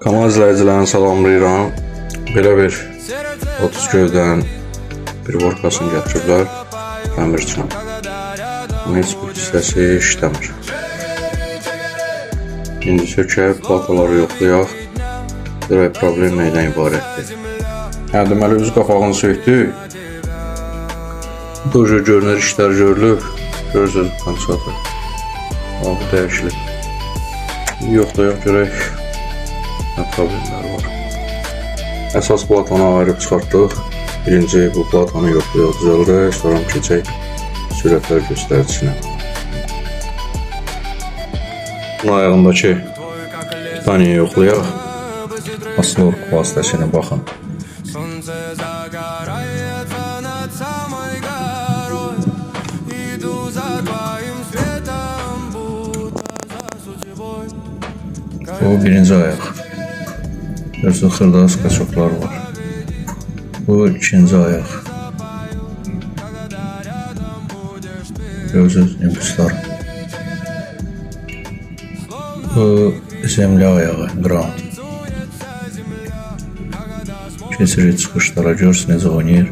Kanal izləyicilərini salamlayıram. Belə bir 30 gövdənin bir vorkasını gətiriblər təmirçinə. Bunun heç bir hissəsi işləmir. İndi sökək, plataları yoxlayaq. Görək problem nədən ibarətdir. Hə, deməli üz qapağını sökdük. Bu görünür, işlər görülüb. Görürsünüz, kondensator. Bax, bu dəyişilib. Yoxlayaq görək nə problemlər var. Əsas platanı ayırıb çıxartdıq. Birinci bu platanı yoxlayaq, düzəldək, sonra keçək sürətlər göstəricinə. Bunun ayağındakı pitaniyi yoxlayaq. Oscillor vasitəsilə baxın. Солнце загорается над самой горой. Иду за твоим светом, будто за судьбой. Bu birinci ayaq. Görürsünüz, xırda skaçoklar var. Bu ikinci ayaq. Görürsünüz, impulslar. Bu zemli ayağı, ground. Keçirik çıxışlara, görürsünüz necə oynayır.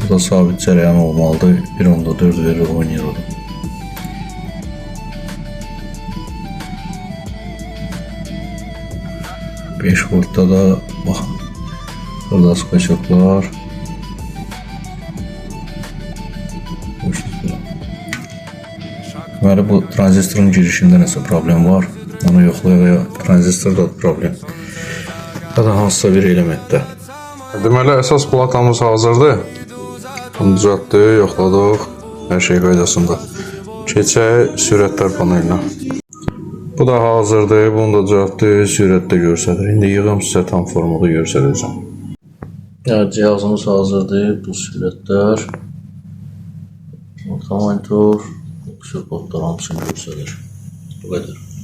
Bu da sabit cərəyan olmalıdır. 1.4 verir, oynayır o da. 5 voltda da baxın. Burada skaçoklar. Görürsünüz. Deməli bu tranzistorun girişində nəsə problem var. Onu yoxlayaq ya tranzistorda problem. Ya da hansısa bir elementdə. Deməli əsas platamız hazırdır. Bunu düzəltdik, yoxladıq. Hər şey qaydasında. Keçək sürətlər panelinə. Bu da hazırdır. Bunu da düzəltdik, sürətdə göstərir. İndi yığım sizə tam formada göstərəcəm. Evet, cihazımız hazırdır. Bu sürətlər, orta monitor, kodlar hamısını göstərir. Bu qədər.